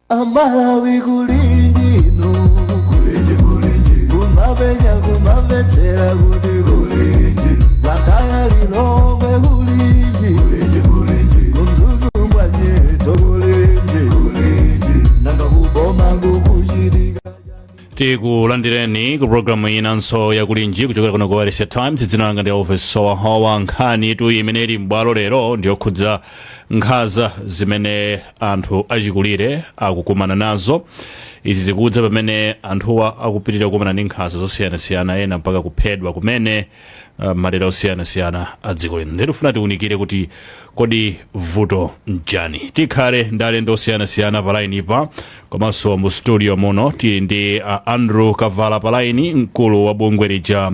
Amalawi, kulinji inu, kulinji, kulinji, kumapenya kumamvetsera kuti kulinji, Blantyre, Lilongwe, kulinji, kulinji, kulinji, kuMzuzu ngwanyeto, kulinji, kulinji, nanga kuboma kukuchitika. Tikulandireni ku programu inanso yakulinji kuchokera kuno ku Wailesi Times. Dzina langa ndi Elvis Sowahowa. Nkhani itu imene ili m'bwalo lero ndiyokhudza nkhanza zimene anthu achikulire akukumana nazo. Izi zikudza pamene anthuwa akupitirira kukumana ndi nkhanza zosiyanasiyana, ena mpaka kuphedwa kumene, madera osiyanasiyana a dziko lino. Ndiye tifuna tiunikire kuti kodi vuto njani. Tikhale ndi alendo osiyanasiyana pa line pa, komanso mu studio muno tili ndi Andrew Kavala pa line, mkulu wa bungwe lija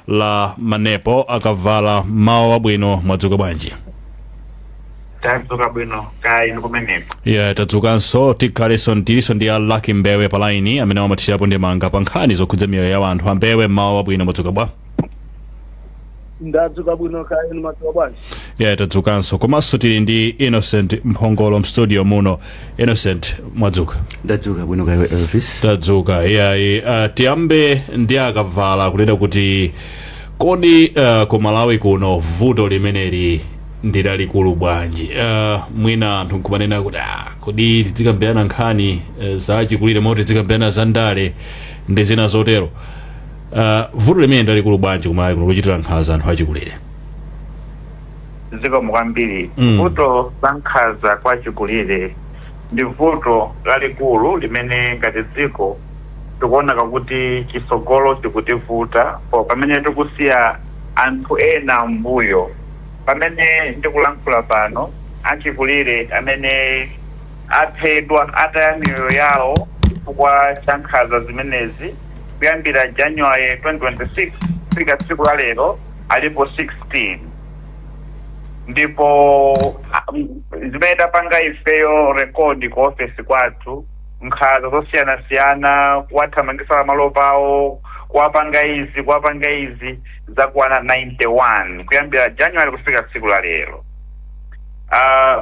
la Manepo. Akavala, mawa wabwino, mwadzuka bwanji? Tadzuka bwino, kaya inu kumeneko? Yeah, tadzukanso. Tikhalenso tilinso ndi a Lucky Mbewe pa line, amene amathirapo ndemanga pa nkhani zokhudza miyoyo ya anthu. Ambewe, mawa wabwino, mwadzuka bwa? Ndadzuka bwino, kaya inu madzuka bwanji? Yeah, tadzukanso. Komanso tili ndi Innocent Mphongolo mstudio muno. Innocent, mwadzuka? Ndadzuka bwino, kaya Elvis? Tadzuka. Yeah, tiyambe ndi Akavala kunena kuti kodi ku Malawi kuno vuto limeneli ndi lalikulu bwanji? Mwina anthu nkumanena kuti kodi tizikambirana nkhani za chikulire moti tizikambirana za ndale ndi zina zotero? Vuto limene ndi lalikulu bwanji ku Malawi kuno lochitira nkhanza anthu achikulire? Zikomo kwambiri. Vuto la nkhanza kwa chikulire ndi vuto lalikulu limene ngati dziko tikuoneka kuti chisogolo chikutivuta po pamene tikusiya anthu ena mbuyo. Pamene ndikulankhula pano, achikulire amene aphedwa, ataya miyoyo yawo chifukwa cha nkhanza zimenezi, kuyambira January 2026 kufika tsiku la lero alipo 16. Ndipo zimene tapanga ifeyo record ku ofesi kwathu, nkhanza zosiyanasiyana, kuwathamangisa pamalo pawo, kuwapanga izi, kuwapanga izi, zakwana 91 kuyambira January kufika tsiku la lero.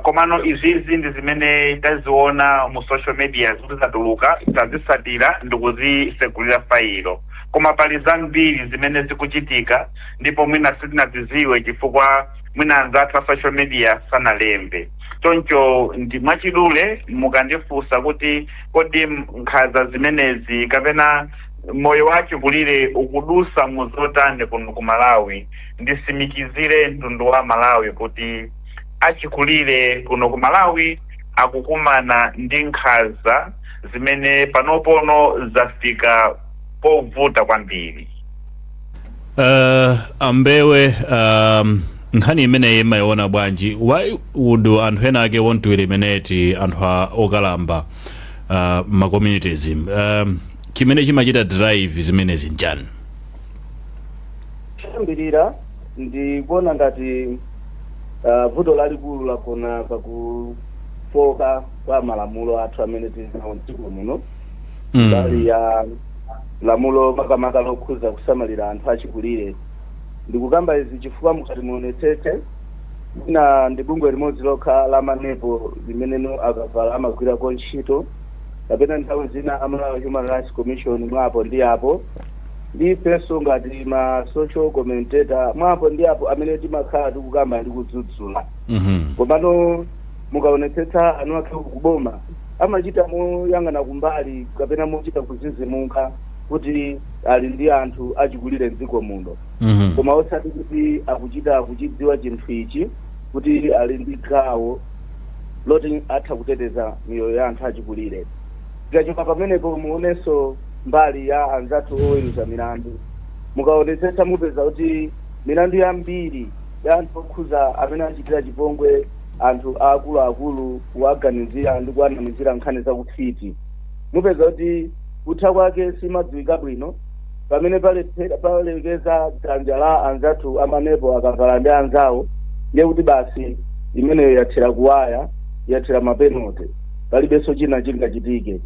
Komano izizi ndi zimene taziona mu social media zikuti zatuluka, tazisatira ndikuzisegulira failo, koma pali zambiri zimene zikuchitika ndipo mwina sitinaziziwe chifukwa mwina anzathu a social media sanalembe. Choncho ndi mwachidule, mukandifunsa kuti kodi nkhanza zimenezi kapena moyo wachikulire ukudusa mu zotani kuno ku Malawi, ndisimikizire mtundu wa Malawi kuti achikulire kuno ku Malawi akukumana ndi nkhanza zimene panopono zafika povuta kwambiri. Ambewe, nkhani imeneyi imayiona bwanji? Why would anthu ena ake want to eliminate anthu okalamba ma communities? Chimene chimachita drive zimenezi njani? Choyambirira, ndikuona ngati vuto lalikulu lagona pakufoka kwa malamulo athu amene tili nawo mdziko muno, mbali ya lamulo makamaka lokhuza kusamalira anthu achikulire. Ndikukamba izi chifukwa mukati muonetsetse, mwina ndi bungwe limodzi lokha la Manepo limeneno Akavala amagwirako ntchito, kapena nthawi zina a Malawi Human Rights Commission mwapo ndi apo, ndi ifenso ngati ma social commentator mwapo ndi apo amene timakhala tikukamba ndi kudzudzula. Komano mukaonetsetsa, anu ake kuboma amachita moyang'ana kumbali kapena mochita kuzizimuka kuti ali ndi anthu achikulire mdziko muno, koma osati kuti akuchita kuchidziwa chinthu ichi kuti ali ndi gawo loti atha kuteteza miyoyo ya anthu achikulire. Tikachoka pamenepo, muonenso mbali ya anzathu oweruza milandu. Mukaonetsetsa, mupeza kuti milandu yambiri ya anthu okhuza amene achitira chipongwe anthu akuluakulu, kuwaganizira ndi kuwanamizira nkhani zakufiti, mupeza kuti kutha kwake simadziwika bwino. Pamene palekeza dzanja la anzathu aManepo, Akavala ndi anzawo, ndiye kuti basi, imeneyo yathera kuwaya, yathera mapenote, palibenso china chingachitike.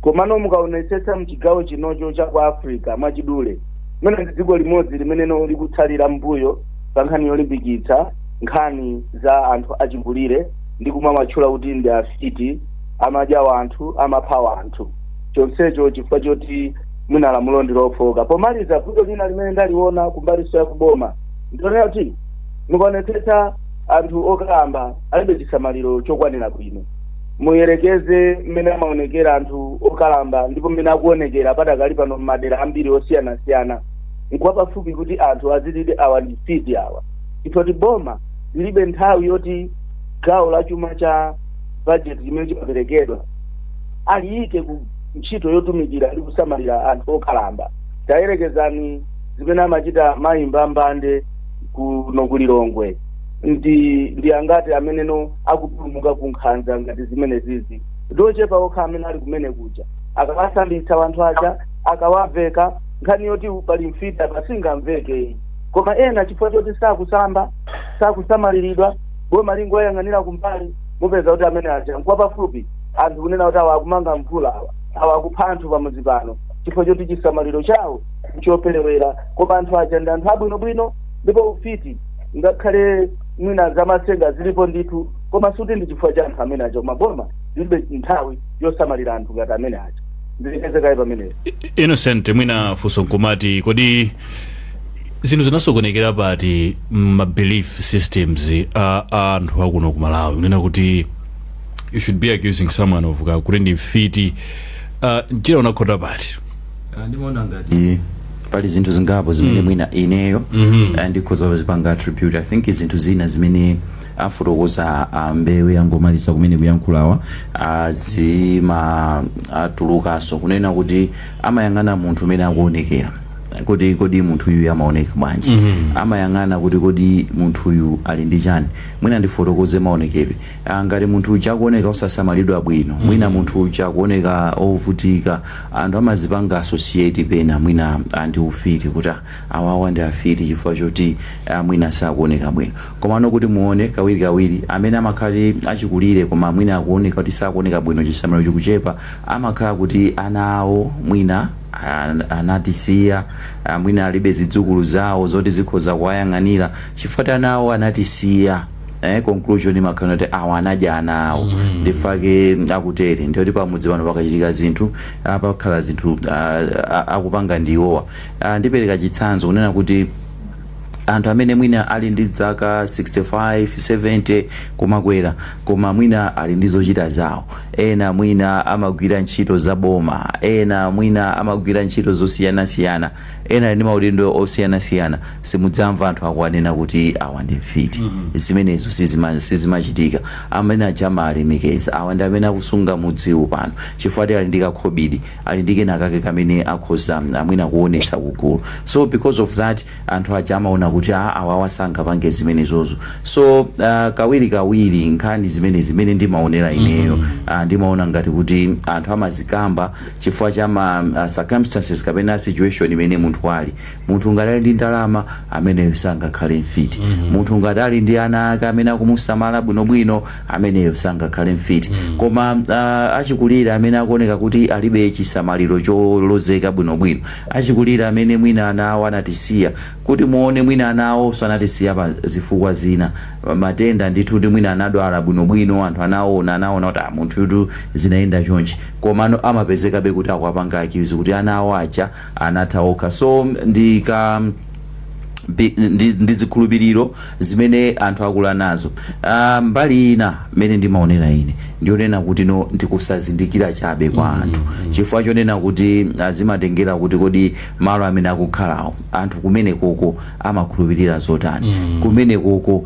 Komano mukaonetsetsa mchigawo chinocho cha ku Africa mwachidule, mwina ndi dziko limodzi limeneno likutsalira mbuyo pa nkhani yolimbikitsa nkhani za anthu achikulire ndi kumawatchula kuti ndi afiti. Amadya wanthu, amapha wanthu, chonsecho chifukwa choti mwina lamulo ndi lofoka. Pomaliza, vuto lina limene ndaliona kumbaliso ya kuboma ndionera kuti mukaonetsetsa, anthu okalamba alibe chisamaliro chokwanira bwino. Muyerekeze mmene amaonekera anthu okalamba ndipo mmene akuonekera padakali pano m'madera ambiri osiyanasiyana, nkuwa pafupi kuti anthu azilide awa ndi mfiti awa, chifukwa kuti boma lilibe nthawi yoti gawo la chuma cha budget chimene chimaperekedwa aliyike ku ntchito yotumikira ndi kusamalira anthu okalamba. Tayerekezani zimene amachita mayi Mbambande kuno kuLilongwe, ndi angati ameneno akupulumuka ku nkhanza ngati zimene zizi? Ndochepa okha amene ali kumene kuja. Akawasambitsa wanthu aja, akawaveka, nkhani yoti pali mfiti apa singamveke. Koma ena, chifukwa choti sakusamba, sakusamaliridwa, boma lingoyang'anira kumbali, mupeza kuti amene aja nkuwa pafupi anthu kunena kuti awa akumanga mvula, awa akupha anthu pamudzi pano, chifukwa choti chisamaliro chawo nchoperewera. Koma anthu aja ndi anthu abwinobwino, ndipo ufiti ngakhale mwina zamasenga zilipo ndithu, koma suti ndi chifukwa cha anthu amene aja, koma boma lilibe nthawi yosamalira anthu ngati amene aja. Ndilekeze pamenepo. Innocent, mwina funso nkumati, kodi zinthu zinasokonekera pati ma belief systems a anthu akuno ku Malawi, kunena kuti you should be accusing someone of kuti ndi mfiti? Mchira unakhota pati? Ndimaona ngati pali zinthu zingapo zimene mwina ineyo ndikhoza kuzipanga attribute. I think zinthu zina zimene afotokoza Mbewe angomaliza kumene kuyankhulawa, zima atulukanso kunena kuti amayang'ana munthu umene akuonekera, kuti kodi munthu uyu amaoneka bwanji, amayang'ana kuti kodi munthu uyu ali ndi chani. Mwina ndifotokoze maonekedwe. Ngati munthu uja akuoneka osasamalidwa bwino, mwina munthu uja akuoneka ovutika, anthu amazipanga associate pena mwina ndi ufiti, kuti awawa ndi afiti chifukwa choti mwina sakuoneka bwino. Komano kuti muone, kawirikawiri amene amakhala achikulire koma mwina akuoneka kuti sakuoneka bwino, chisamaliro chikuchepa, amakhala kuti ana awo mwina anatisiya, mwina alibe zidzukulu zawo zoti zikhoza kuwayang'anira chifukwa ti ana awo anatisiya. Conclusion imakhala kuti awa anadya ana awo, ndifake akutere. Ndiyoti pamudzi pano pakachitika zinthu, pakhala zinthu akupanga ndiwowa. Ndipereka chitsanzo kunena kuti anthu amene mwina ali ndi zaka 65, 70 kumakwera, koma mwina ali ndi zochita zawo, ena mwina amagwira ntchito za boma, ena mwina amagwira ntchito zosiyanasiyana, ena ali ndi maudindo osiyanasiyana, simudzamva anthu akuwanena kuti awa ndi mfiti. Zimenezo sizimachitika. Amene aja amalemekeza, awa ndi amene akusunga mudziwu pano, chifukwa ti ali ndi kakhobidi, ali ndi kenakake kamene akhoza mwina kuonetsa kugulu. So because of that, anthu aja amaona kuti a awawa sangapange zimenezozo. So kawiri kawiri nkhani zimene zimene ndimaonera ineyo, ndimaona ngati kuti anthu amazikamba chifukwa cha ma circumstances kapena situation imene munthu ali. Munthu ngati ali ndi ndalama, ameneyo sangakhale mfiti. Munthu ngati ali ndi ana ake amene akumusamala bwinobwino, ameneyo sangakhale mfiti. Koma achikulire amene akuoneka kuti alibe chisamaliro cholozeka bwinobwino, achikulire amene mwina ana awo anatisiya, kuti muone mwina ana awonso anatisiya pa zifukwa zina, matenda ndithu, ndi mwina anadwala bwinobwino, anthu anaona kuti ah, munthutu zinayenda chonchi, komano amapezekabe kuti akuwapanga accuse kuti ana awo aja anatha okha. So ndika ndi zikhulupiriro zimene anthu akula nazo. Mbali ina mmene ndimaonera ine, ndionena kuti no, ndikusazindikira chabe kwa anthu, chifukwa chonena kuti zimatengera kuti kodi malo amene akukhalawo anthu kumene koko amakhulupirira zotani, kumene koko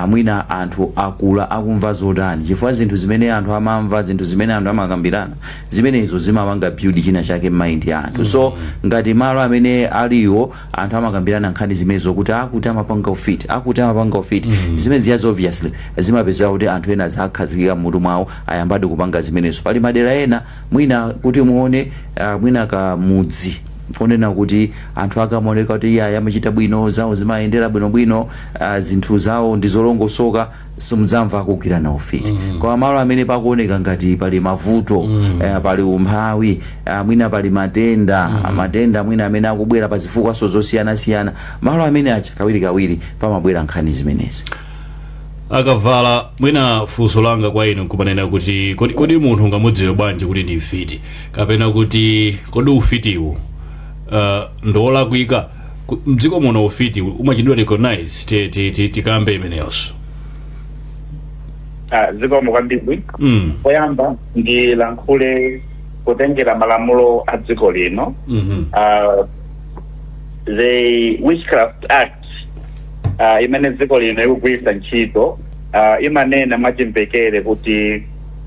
mwina anthu akula akumva zotani, chifukwa zinthu zimene anthu amamva, zinthu zimene anthu amakambirana, zimenezo zimapanga build china chake m'mind ya anthu. So ngati malo amene aliwo anthu amakambirana nkhani zimenezo kuti akuti amapanga ufiti, akuti amapanga ufiti, zimene ziyazo obviously zimapezeka kuti anthu ena zakhazikika mmutu mwawo, ayambadi kupanga zimenezo. Pali madera ena mwina kuti muone, mwina kamudzi konena kuti anthu akamaoneka kuti iye amachita bwino, zawo zimayendera bwinobwino, zinthu zawo ndi zolongosoka, simudzamva akugwirana ufiti. Koma malo amene pakuoneka ngati pali mavuto, pali umphawi, mwina pali matenda, matenda mwina amene akubwera pa zifukwaso zosiyanasiyana, malo amene aja kawirikawiri pamabwera nkhani zimenezi. Akavala, mwina funso langa kwa inu nkumanena kuti kodi munthu ungamudziwe bwanji kuti ndi mfiti, kapena kuti kodi ufitiwu ndiwolakwika? Mdziko muno ufiti umachitidwa recognize? Tikambe imeneyonso. Ah, zikomo kwambiri. Poyamba ndilankhule kutengera malamulo a dziko lino. The Witchcraft Act imene dziko lino ikugwiritsa ntchito imanena mwachimvekere kuti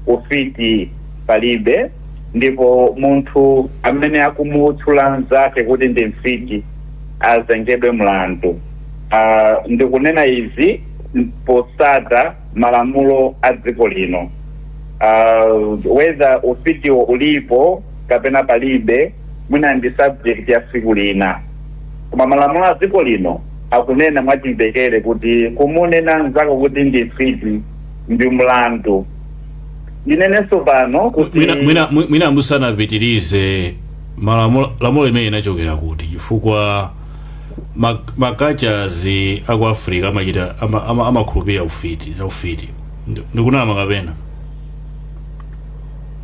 ufiti palibe, ndipo munthu amene akumutchula mnzake kuti ndi mfiti azengedwe mlandu. Ndikunena izi posata malamulo a dziko lino. Whether ufitiwo ulipo kapena palibe, mwina ndi subject ya tsiku lina, koma malamulo a dziko lino akunena mwachimvekere kuti kumunena mnzako kuti ndi mfiti ndi mlandu. Ndinenenso pano kuti Mwina musanapitirize, malamulo, lamulo limene inachokera kuti? Chifukwa ma cultures aku Africa amachita amakhulupirira ufiti, za ufiti. Ndikunama kapena?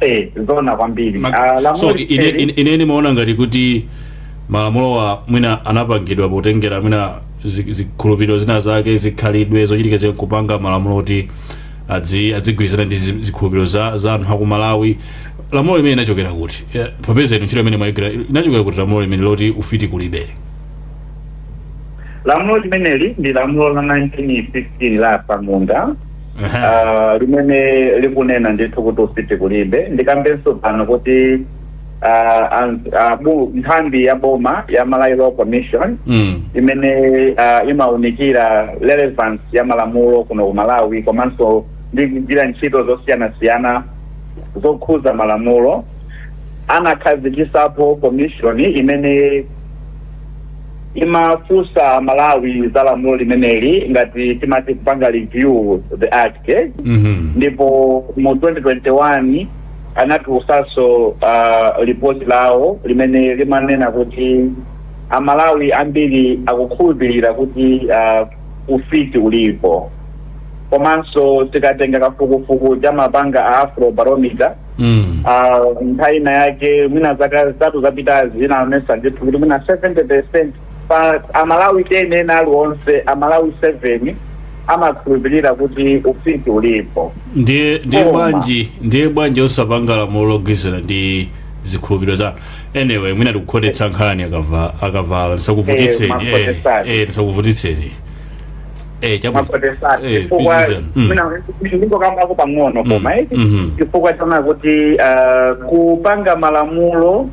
Eh, zona kwambiri. Ah, lamulo So ine ine ndimaona ngati kuti malamulowa mwina anapangidwa potengera mwina zikhulupiriro zina zake, zikhalidwe, zochitika zake, kupanga malamulo kuti adzigwirizana ndi zikhulupiriro za anthu aku Malawi. Lamulo limene inachokera kuti? Popeza inu ntchito imene mwayigwira, inachokera kuti lamulo limene loti ufiti kulibere? Lamulo limeneli ndi lamulo la 1915 la Atsamunda limene likunena ndithu kuti ufiti kulibe. Ndikambenso pano kuti nthambi ya boma ya Malawi Law Commission imene imawunikira relevance ya malamulo kuno ku Malawi komanso ndi kugwira ntchito zosiyanasiyana zokhuza malamulo, anakhazikisapo commission imene imafunsa Malawi za lamulo limeneli, ngati timati kupanga review the act, eh? Ndipo mu 2021 anatulusanso ripoti lawo limene limanena kuti Amalawi ambiri akukhulupirira kuti ufiti ulipo. Komanso tikatenga kafukufuku cha mapanga a Afrobarometer, nthawi ina yake, mwina zaka 3 zapitazi, inaonesa ndithu kuti mwina 70% pa Amalawi 10 ena aliwonse, Amalawi 7 amakhulupirira kuti ufiti ulipo. Ndiye Koma. Bwanji osapanga lamulo logwirizana ndi zikhulupiriro zanu? Anyway, mwina tikukhotetsa nkhani. Akavala, ndisakuvutitseni. Makhotesani. Ndisakuvutitseni. Chabwino. Makhotesani chifukwa Pitirizani. Mwina ndingokambako pang'ono koma chifukwa chona kuti kupanga malamulo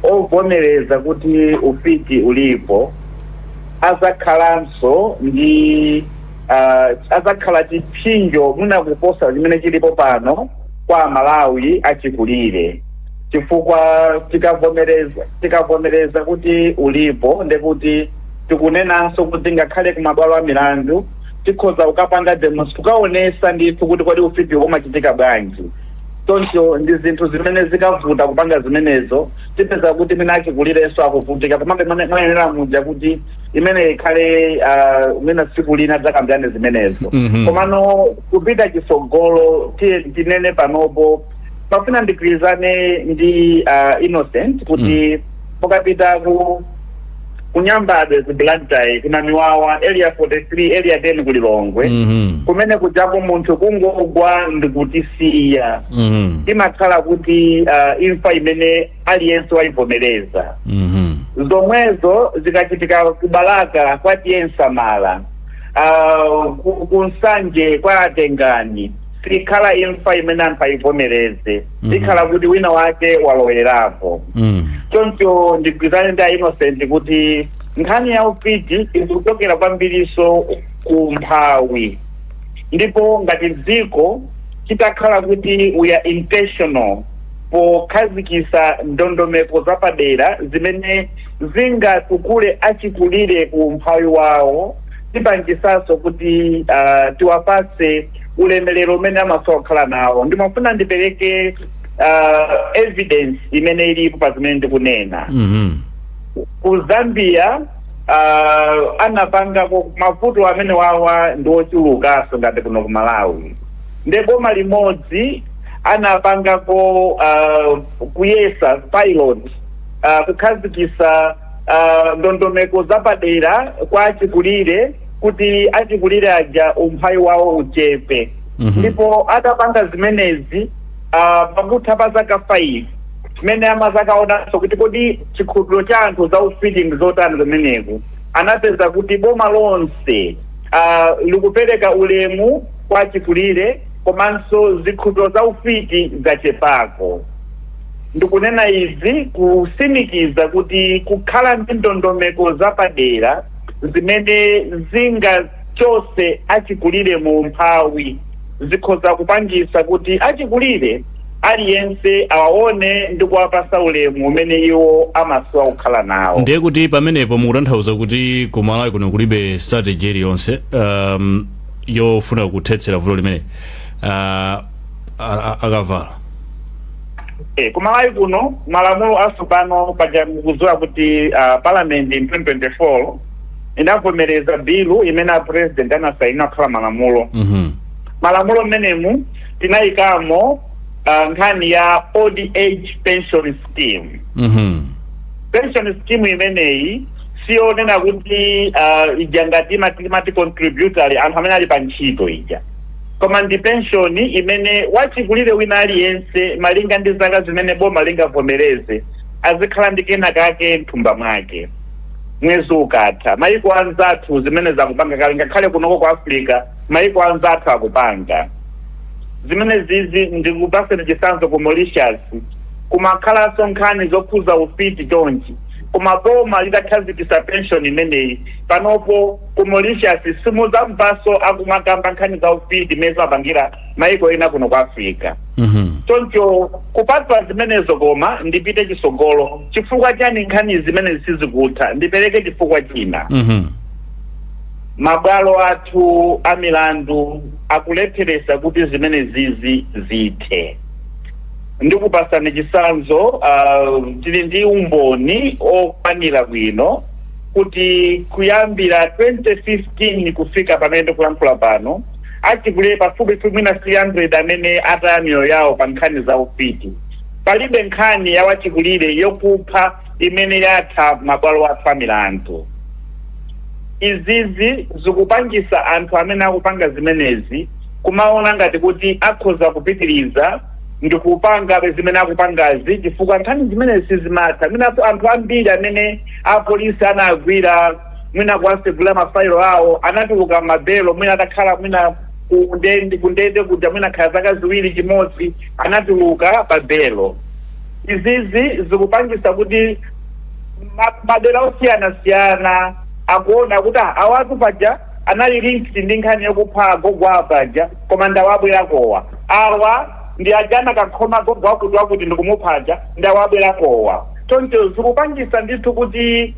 ovomereza kuti ufiti ulipo azakhalanso ndi azakhala chipsinjo mwina kuposa chimene chilipo pano kwa Amalawi achikulire, chifukwa tikavomereza kuti ulipo, ndekuti tikunenanso kuti ngakhale kumabwalo a milandu tikhoza kukapanga demos, kukaonesa ndithu kuti kodi ufiti umachitika bwanji. Choncho ndi zinthu zimene zikavuta kupanga zimenezo, tipeza kuti mwina achikulirenso akuvutika. Komabe mwayenera muja kuti imene ikhale mwina tsiku lina dzakambirane zimenezo. Komano kupita chisogolo, tiye tinene panopo, pafuna ndigwirizane ndi Innocent kuti mukapita ku kunyambadwe, ku Blantyre, kuna Miwawa, Area 43, Area 10 ku Lilongwe, kumene kujako munthu kungogwa ndikutisiya, imakhala kuti imfa imene aliyense wayivomereza. Zomwezo zikachitika ku Balaka kwa T/A Nsamala, ku Nsanje kwa Atengani, sikhala imfa imene anthu ayivomereze, ikhala kuti wina wake walowerapo. Choncho ndigwirizane ndi a Innocent kuti nkhani ya ufiti ikuchokera kwambiriso ku mphawi, ndipo ngati dziko titakhala kuti we are intentional pokhazikisa ndondomeko zapadera zimene zingatukule achikulire ku umphawi wawo, tipangisanso kuti tiwapase ulemerero umene amasowa kukhala nawo. Ndimafuna ndipereke evidence imene ilipo pa zimene ndikunena. Ku Zambia Anapangako mavuto amene wawa ndi ochulukanso ngati kuno ku Malawi, ndi boma limodzi anapangako kuyesa pilot, kukhazikisa ndondomeko zapadera kwa achikulire kuti achikulire aja umphawi wawo uchepe. Ndipo atapanga zimenezi, pakutha pa zaka 5 mmene amazakaonanso kuti kodi chikhulupiriro cha anthu za ufiti ndi zotani zimeneku, anapeza kuti boma lonse likupereka ulemu kwa achikulire komanso zikhulupiriro za ufiti zachepako. Ndikunena izi kusimikiza kuti kukhala ndi ndondomeko zapadera zimene zingachose achikulire mu umphawi zikhoza kupangisa kuti achikulire aliyense awaone ndi kuwapasa ulemu umene iwo amasowa kukhala nawo. Ndiye kuti pamenepo mukutanthauza kuti ku Malawi kuno kulibe strategy iliyonse yofuna kuthetsera vuto limene akavala? Ku Malawi kuno malamulo asopano, paja mukudziwa kuti parliament in 2024 inavomereza bilu imene a president anasaina kukhala malamulo. Malamulo mmenemu tinayikamo nkhani ya old age pension scheme. Pension scheme imeneyi siyonena kuti ija ngati imati contributory, anthu amene ali pa ntchito ija, koma ndi pension imene wachikulire wina aliyense, malinga ndi zaka zimene boma lingavomereze, azikhala ndi kena kake mthumba mwake mwezi ukatha. Maiko anzathu zimene zakupanga kale, ngakhale kunoko ku Africa maiko anzathu akupanga zimene zizi. Ndikupaseni chitsanzo, ku Mauritius kumakhalanso nkhani zokhuza ufiti chonchi, koma boma litakhazikisa pension imeneyi, panopo ku Mauritius simuzamvanso akumakamba nkhani za ufiti imene zimapangira maiko ena kuno ku Africa. Choncho kupatula zimenezo, koma ndipite chisogolo, chifukwa chani nkhani zimene sizikutha? Ndipereke chifukwa china. Mabwalo athu a milandu akulepheresa kuti zimene zizi zithe. Ndikupasani chitsanzo, tili ndi umboni okwanira bwino kuti kuyambira 2015 kufika pamene ndikulankhula pano, achikulire pafupifupi mwina 300 amene ataya miyoyo yawo pa nkhani za ufiti. Palibe nkhani ya wachikulire yokupha imene yatha mabwalo athu a milandu. Izizi zikupangisa anthu amene akupanga zimenezi kumaona ngati kuti akhoza kupitiriza ndikupanga zimene akupangazi, chifukwa nkhani zimenezi sizimatha. Mwinapo anthu ambiri amene apolisi anagwira, mwina kuwasegula mafailo awo, anatuluka mabelo, mwina atakhala mwina kundende kuja mwina khala zaka 2, chimodzi, anatuluka pa belo. Izizi zikupangisa kuti madera osiyanasiyana akuona kuti, "Ah, awatu paja anali linked ndi nkhani yokupha agogo apaja, koma ndawabwerakowa. Awa ndi ajana kakhoma gogo wakuti wakuti ndikumuphaja, ndawabwerakowa." Choncho zikupangisa ndithu kuti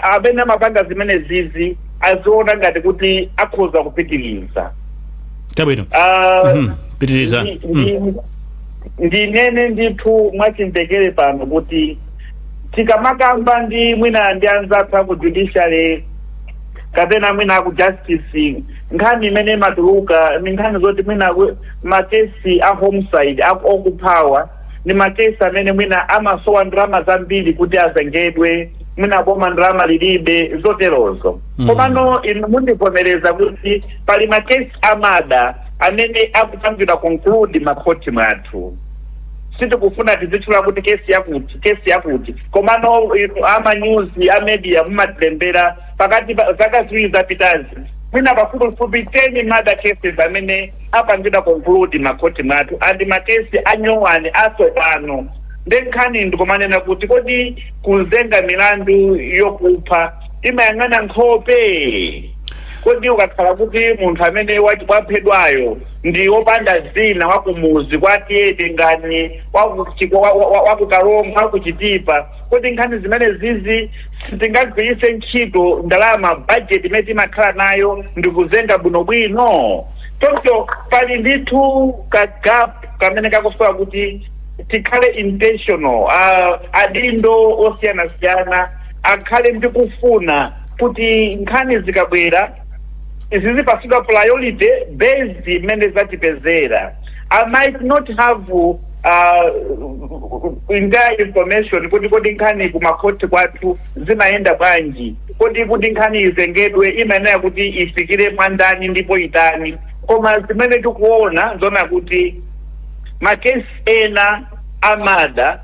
amene amapanga zimene zizi aziona ngati kuti akhoza kupitiriza. Chabwino. Pitiriza. Ndinene ndithu mwachimvekere pano kuti tikamakamba ndi mwina ndi anzathu aku judiciary kapena mwina aku justice, nkhani imene imatuluka ni nkhani zoti mwina makesi a homicide, okuphawa, ni makesi amene mwina amasowa ndalama zambiri kuti azengedwe, mwina boma ndalama lilibe, zoterozo. Komano inu mundivomereza kuti pali makesi a murder amene akupangidwa conclude makhoti mwathu. Sitikufuna tizitchula kuti kesi yakuti, kesi yakuti, komano inu amanyuzi, a media, mumatilembera pakati pa zaka 2 zapitazi mwina pafupifupi 10 murder cases amene apangidwa conclude makhoti mwathu, and makesi anyowani asopano. Nde nkhani ndikumanena kuti kodi kuzenga milandu yokupha imayang'ana nkhope? Kodi ukakhala kuti munthu amene waphedwayo ndi wopanda zina, wakumuzi kwatiyete ngani, wakukalonga, wakuchitipa, kodi nkhani zimene zizi sitingagwiritse ntchito ndalama, budget imene timakhala nayo, ndikuzenga bwinobwino? Choncho pali ndithu ka gap kamene kakusowa kuti tikhale intentional, adindo osiyanasiyana. Akhale ndi kufuna kuti nkhani zikabwera zizipasidwa priority based mmene zatipezera. I might not have entire information kuti kodi nkhani kumakhoti kwathu zimayenda bwanji, kodi kuti nkhani izengedwe imayenera kuti ifikire mwandani ndipo itani, koma zimene tikuona zona kuti makesi ena a murder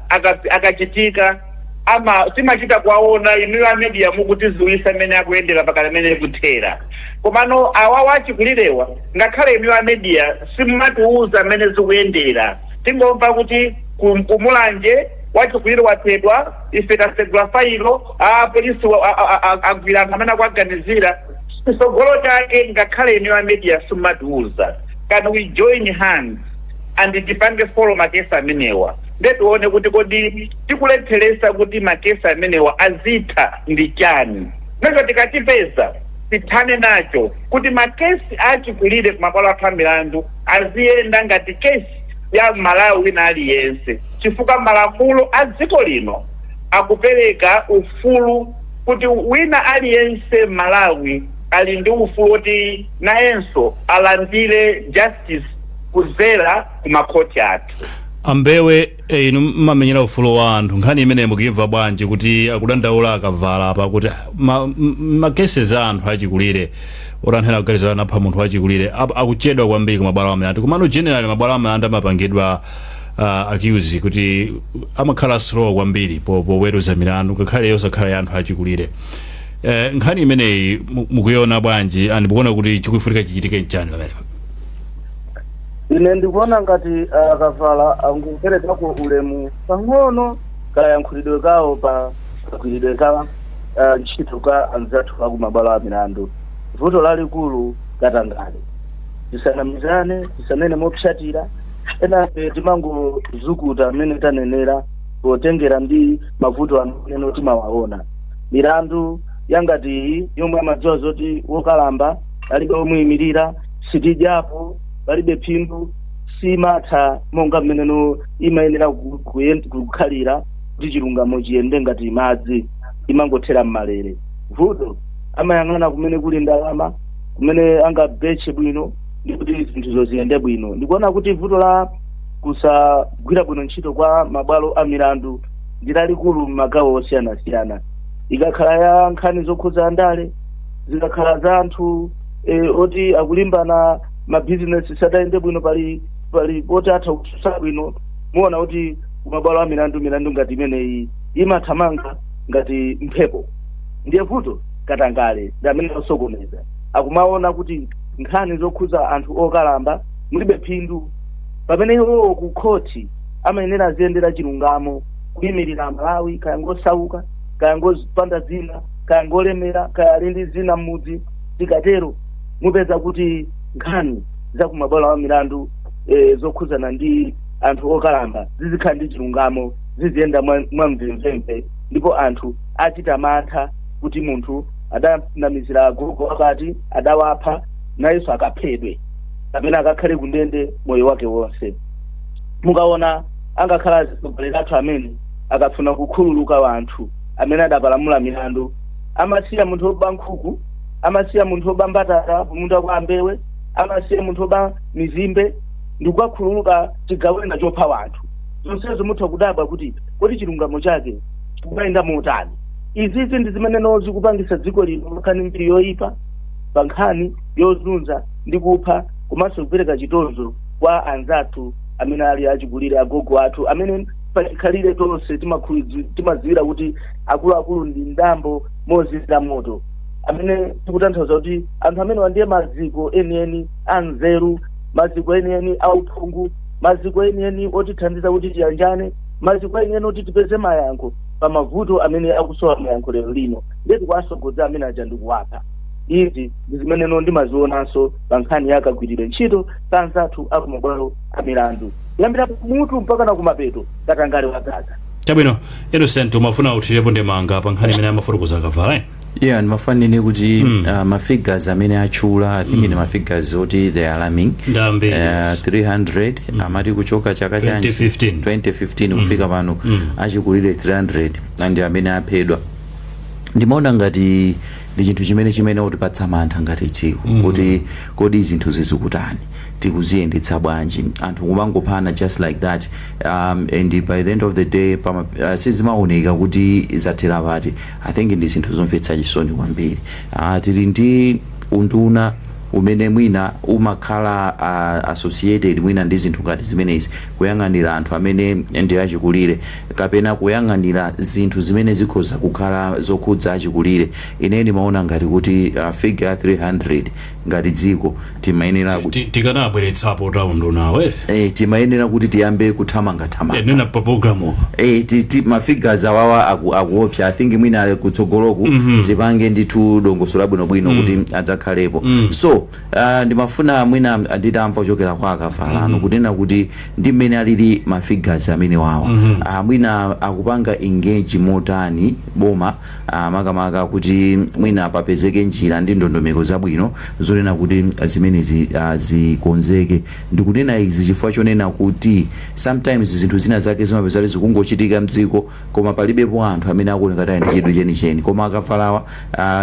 akachitika ama timachita kuwaona inuyo a media mukutiziwisa mmene akuyendera pakati amene kuthera. Komano awawa achikulirewa, ngakhale inuyo a media simumatiuza mmene zikuyendera. Tingomva kuti kumulanje wachikulire waphedwa, ife tasegula failo, a polisi agwira anthu amene akuaganizira. Chitsogolo chake ngakhale inuyo a media simumatiuza. Can we join hands and tipange follow makesi amenewa, nde tione kuti kodi tikulepheresa kuti makesi amenewa azitha ndi chani? Nacho tikachipeza tithane nacho kuti makesi achikulire kumabwalo athu amilandu aziyenda ngati kesi ya Malawi wina aliyense, chifukwa malamulo a dziko lino akupereka ufulu kuti wina aliyense Malawi ali ndi ufulu woti nayenso alandire justice kuzera ku makhoti athu. Ambewe, inu mmamenyera ufulu wa anthu, nkhani imene mukuyimva bwanji kuti akudandaula akavala apa kuti ma cases a anthu achikulire otanthera kuganiza anapha munthu wachikulire akuchedwa kwambiri ku mabwalo amilandu? Komano generally mabwalo amilandu amapangidwa accuse kuti amakhala slow kwambiri poweruza milandu, ngakhale yosakhala ya anthu achikulire. Nkhani imeneyi mukuiona bwanji and mukuona kuti chikufunika chichitike nchani pamenepa? Ine ndikuona ngati akavala anguperekako ulemu pang'ono kayankhulidwe kawo pa kagwiridwe ka ntchito ka anzathu aku mabwalo a milandu. Vuto lalikulu katangale. Tisanamizane, tisanene mopsatira, enafe timangozukuta amene tanenera potengera ndi mavuto amene timawaona. Milandu yangati iyi yomwe amadziwa zoti wokalamba alibe womuyimirira, sitidyapo, palibe phindu, simatha monga mmeneno imayenera kukhalira kuti chilungamo chiyende ngati madzi, imangothera mmalere. Vuto amayang'ana kumene kuli ndalama, kumene angabeche bwino ndi kuti zinthuzo ziyende bwino. Ndikuona kuti vuto la kusagwira bwino ntchito kwa mabwalo a milandu ndi lalikulu m'magawo osiyanasiyana. Ikakhala ya nkhani zokhudza andale, zikakhala za anthu oti akulimbana mabizinesi sadayende bwino, pali poti atha kususa bwino, muona kuti kumabwalo a milandu milandu ngati imeneyi imathamanga ngati mphepo. Ndiye vuto katangale ndi amene osokoneza, akumaona kuti nkhani zokhudza anthu okalamba mulibe phindu, pamene iwowo ku khoti amayenera aziyendera chilungamo, kuyimirira Amalawi, kaya ngosauka, kaya ngopanda dzina, kaya ngolemera, kaya ali ndi dzina m'mudzi. Tikatero mupeza kuti nkhani za kumabwalo a milandu zokhudzana ndi anthu okalamba zizikhala ndi chilungamo, ziziyenda mwamvemvemve, ndipo anthu achita mantha kuti munthu adanamizira agogo akati adawapha, nayenso akaphedwe kapena akakhale kundende moyo wake wonse. Mukaona angakhala atsogoleri athu amene akafuna kukhululuka wanthu amene adapalamula milandu, amasiya munthu woba nkhuku, amasiya munthu woba mbatata kumunda kwa Ambewe, amasiya munthu woba mizimbe ndikukakhululuka chigawenga chopha wanthu. Zonsezo mutha kudabwa kuti kodi chilungamo chake chikumayenda motani? Izizi ndi zimene zikupangisa dziko lino nkhani mbiri yoyipa pa nkhani yozunza ndi kupha komanso kupereka chitonzo kwa anzathu amene ali achikulire, agogo athu amene pachikhalire tonse timadziwira kuti akuluakulu ndi ndambo mozimira moto, amene tikutanthauza kuti anthu amene ndiye maziko enieni a nzeru, maziko enieni a uphungu, maziko enieni otithandiza kuti tiyanjane, maziko enieni oti tipeze mayankho pa mavuto amene akusowa mayankho lero lino. Ndiye tikuwasogoza amene aja ndikuwapha. Izi ndi zimeneno ndimazionanso pa nkhani ya kagwiridwe ntchito ka anzathu akumabwalo a milandu, kuyambira mutu mpaka na kumapeto, katangale wadzaza. Chabwino. Innocent, umafuna uthirepo ndemanga pa nkhani imene amafotokoza akavala, eh? Yeah, ndimafanire kuti ma figures amene atchula, I think ni ma figures oti they are alarming. Ndambiri. 300 amati kuchoka chaka chanji? 2015. 2015 kufika pano, achikulire 300 and amene aphedwa. Ndimaona ngati ndi chinthu chimene utipatsa mantha ngati dziko, kuti kodi zinthu zizikutani, tikuziyendetsa bwanji, anthu kumangophana just like that, and by the end of the day sizimaoneka kuti zathera pati. I think ndi zinthu zomvetsa chisoni kwambiri. Tili ndi unduna umene mwina umakhala associated mwina ndi zinthu ngati zimenezi, kuyang'anira anthu amene ndi achikulire kapena kuyang'anira zinthu zimene zikhoza kukhala zokhudza achikulire. Ine ndimaona ngati kuti figure 300, ngati dziko timayenera kuti Tikanabweretsapo taundunawe. Timayenera kuti tiyambe kuthamangathamanga. Nena pa programu. Ma figures awawa akuopsa. I think mwina kutsogoloku tipange ndithu dongosolo labwinobwino kuti adzakhalepo. So ndimafuna mwina nditamva kuchokera kwa Akavalano kunena kuti ndi mmene alili ma figures amene wawa, mwina akupanga engage motani boma, makamaka kuti mwina papezeke njira ndi ndondomeko zabwino zonena kuti zimenezi zikonzeke. Ndikunena izi chifukwa chonena kuti sometimes zinthu zina zake zimapezeka zikungochitika mdziko, koma palibepo anthu amene akuoneka kuti ali ndi chidwi chenicheni. Koma Akavalawa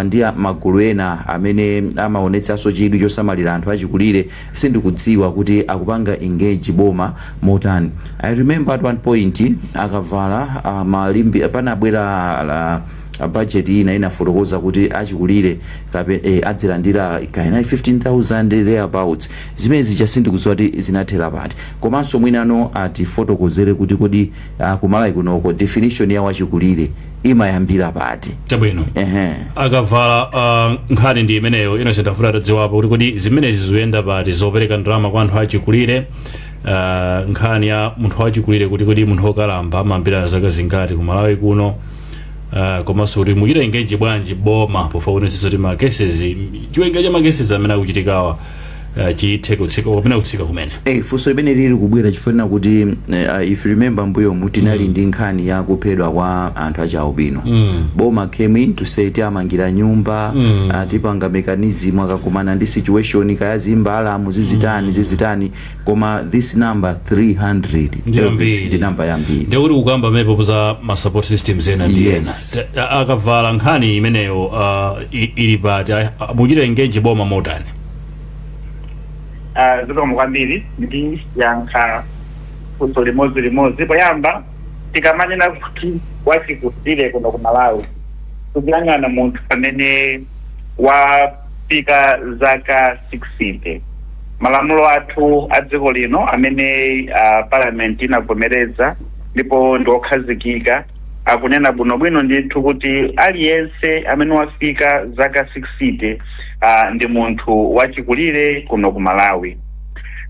ndi magulu ena amene amaonetsanso chidwi chosamalira anthu achikulire, sindikudziwa kuti akupanga engage boma motani. I remember at one point, Akavala, malimbi panabwera budget ina inafotokoza kuti achikulire adzilandira kaena 15,000 thereabouts. Zimene zija sindikudziwa kuti zinathera pati. Komanso mwinano atifotokozere kuti kodi kumalawi kunoko definition ya wachikulire imayambira pati? Chabwino. Ehe. Akavala, nkhani ndi imeneyo. Innocent afuna atadziwapo kuti kodi zimenezi zikuyenda pati, zopereka ndalama kwa anthu achikulire, nkhani ya munthu wachikulire, kuti kodi munthu wokalamba amayambira zaka zingati ku Malawi kuno, komanso kuti muchita engage bwanji boma pofuna kuonetsetsa kuti ma cases, chiwerengero cha ma cases amene akuchitikawa chithe kutsika kapena kutsika kumene. Funso limene lili kubwera chifukwa kuti if you remember, mbuyomu tinali ndi nkhani ya kuphedwa kwa anthu achialubino. Boma came in to say tiamangira nyumba, tipanga mechanism akakumana ndi situation kaya zimbalamu zizitani zizitani, koma this number 300, Ndi Elvis, yambiri. ndi namba yambiri. Ndikuti kukamba mepo za ma support systems ena ndi ena. Yes. Akavala, nkhani imeneyo ili pati? Muchita engage boma motani? Zikomo kwambiri. Ndiyankha funso limodzi limodzi. Poyamba, tikamanena kuti wachikulire kuno ku Malawi, tikuyang'ana munthu amene wafika zaka 60. Malamulo athu a dziko lino amene parliament inavomereza ndipo ndi okhazikika akunena bwinobwino ndithu kuti aliyense amene wafika zaka 60 ndi munthu wachikulire kuno ku Malawi.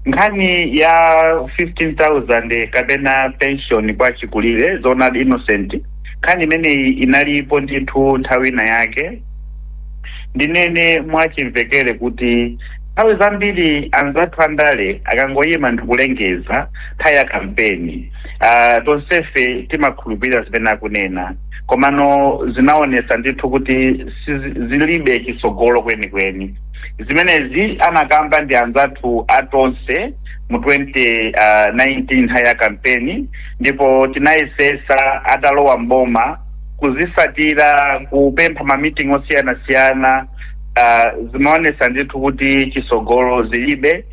Nkhani ya 15,000 kapena pension kwa chikulire, zoonadi Innocent, nkhani imeneyi inalipo ndithu nthawi ina yake. Ndinene mwachimvekere kuti nthawi zambiri anzathu andale akangoyima ndikulengeza nthawi ya kampeni, tonsefe timakhulupirira zimene akunena, komano zinaonesa ndithu kuti zilibe chitsogolo kwenikweni. Zimenezi anakamba ndi anzathu atonse mu 2019 nthawi ya kampeni, ndipo tinayesesa atalowa mboma kuzisatira, kupempha ma meeting osiyanasiyana. Zimaonesa ndithu kuti chisogolo zilibe,